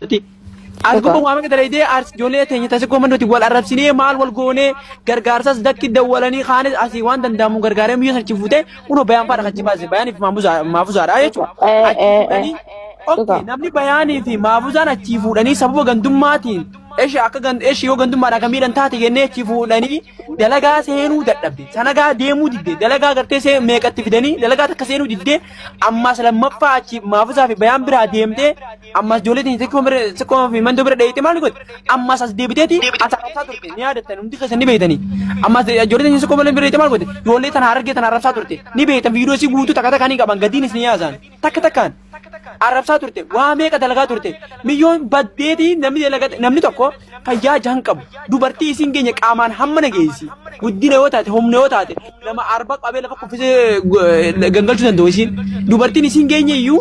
As Dhugaa. gubba waa meeqa dalaydee as ijoollee teenya tasikkoo mandooti wal arrabsinee maal wal goonee gargaarsas dakki dawwalanii kaanis asii waan danda'amu gargaaree biyya sana fuutee kunoo bayaan faadha kan baase bayaanii fi maafuzaadha jechuudha. Achi fuudhanii okay Dhugaa. namni bayaanii fi maafuzaan achii fuudhanii sababa gandummaatiin eshi akka gand eshi yoo gandummaadhaan kan miidhan taate jennee achii fuudhanii dalagaa seenuu dadhabde sanagaa deemuu didde dalagaa gartee see meeqatti fidanii dalagaa takka seenuu didde ammas lammaffaa achi maafusaa fi bayaan biraa deemtee ammas ijoollee teenya xiqqoo bira xiqqoo fi mandoo bira dheeyite maal godhe ammas as deebiteeti as arrabsaa turte ni yaadattan hundi keessan ni beeytanii ammas ijoollee teenya xiqqoo bira dheeyite maal godhe ijoollee tana harargee tana arrabsaa turte ni beeytan viidiyoo isii guutuu takka takkaan ni qaban gadiinis ni yaasaan takka takkaan arrabsaa turte waa meeqa dalagaa turte miyyoon baddeeti namni dalagate namni tokko fayyaa jahan qabu dubartii isiin keenya qaamaan hamma nageessi guddina yoo taate humna yoo taate nama arba qabee lafa kuffisee gangalchuu danda'u isiin dubartiin isiin keenya iyyuu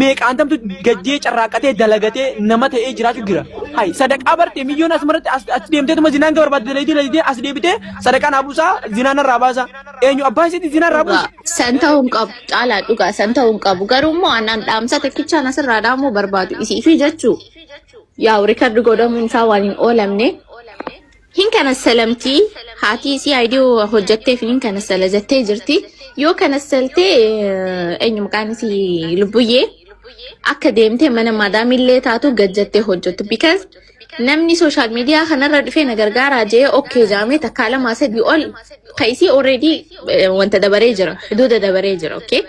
meeqaan tamtu gajjee carraaqqatee dalagatee nama ta'ee jiraachuu jira hay sadaqaa barte miyyoon asumarratti as achi deemteetuma zinaan barbaadde dalaydee dalaydee as deebitee sadaqaa naa buusaa zinaan irraa baasa eenyu abbaa isiitti zinaa irraa buuse. San ta'uu hin qabu. Caalaa dhugaa san ta'uu hin qabu. Garuu immoo anaan dhaamsa tokkichaan asirraa dhaamuu barbaadu isii fi jechuu. Yaa'u record godhamuun isaa waan hin oolamne. Hin kana salamtii haati isii ID hojjetteef hin kana sala jettee jirti. Yoo kana saltee eenyu maqaan isii lubbuyyee akka deemtee mana maadaamillee taatu gad jettee hojjettu. Because namni social media kanarra dhufee na gargaaraa jee okay jaamee takkaa lamaa sadii ol ka isii already wanta dabaree jira huduuda dabaree jira okay.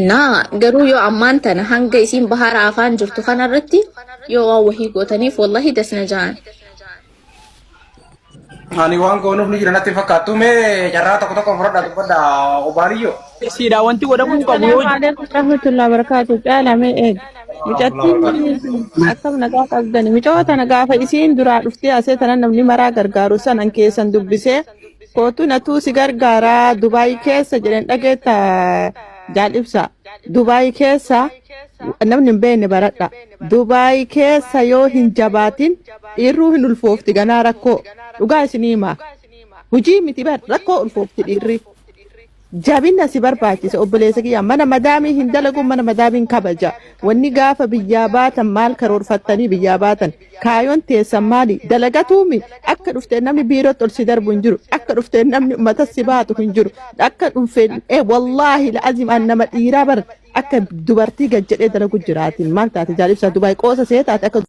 Na garuu yoo ammaan tana hanga isiin bahara afaan jirtu kanarratti yoo waan wahii gootaniif wallahi dasna ja'an. Ani waan goonuuf ni jira natti hin fakkaattu. Mee carraa tokko tokko fudhadhaa dubbadhaa obaaliyyoo. Siidhaa wanti godhamuu qabu yoo Assalaamu alaikum warahmatullahi wabarakatuh. Caala mee eeg. Mucattiin akkam nagaa qabdani. Mucoo tana gaafa isiin duraa dhuftee asee tana namni maraa gargaaru sanan keessan dubbisee kootu natuu si gargaaraa Dubaay keessa jedheen dhageetta jaal ibsa. Dubaay keessa namni hin beekne baradha. Dubaay keessa yoo hin jabaatin dhiirruu hin ulfoofti ganaa rakkoo. Dhugaa isinii himaa. Hujii miti bar rakkoo ulfoofti dhiirri. Jabina si barbaachisa obboleessa kiyya mana madaamii hin dalagu mana madaamiin kabaja wanni gaafa biyyaa baatan maal karoorfattanii biyyaa baatan kaayoon teessan maali dalagatuumi akka dhufteen namni biirootti ol si darbu hin jiru akka dhufteen namni mata si baatu hin jiru akka dhufeen ee wallaahi la'azim an nama dhiiraa bar akka dubartii gad jedhee dalagu jiraatin maal taate jaalibsaa Dubaay qoosa see taate akka.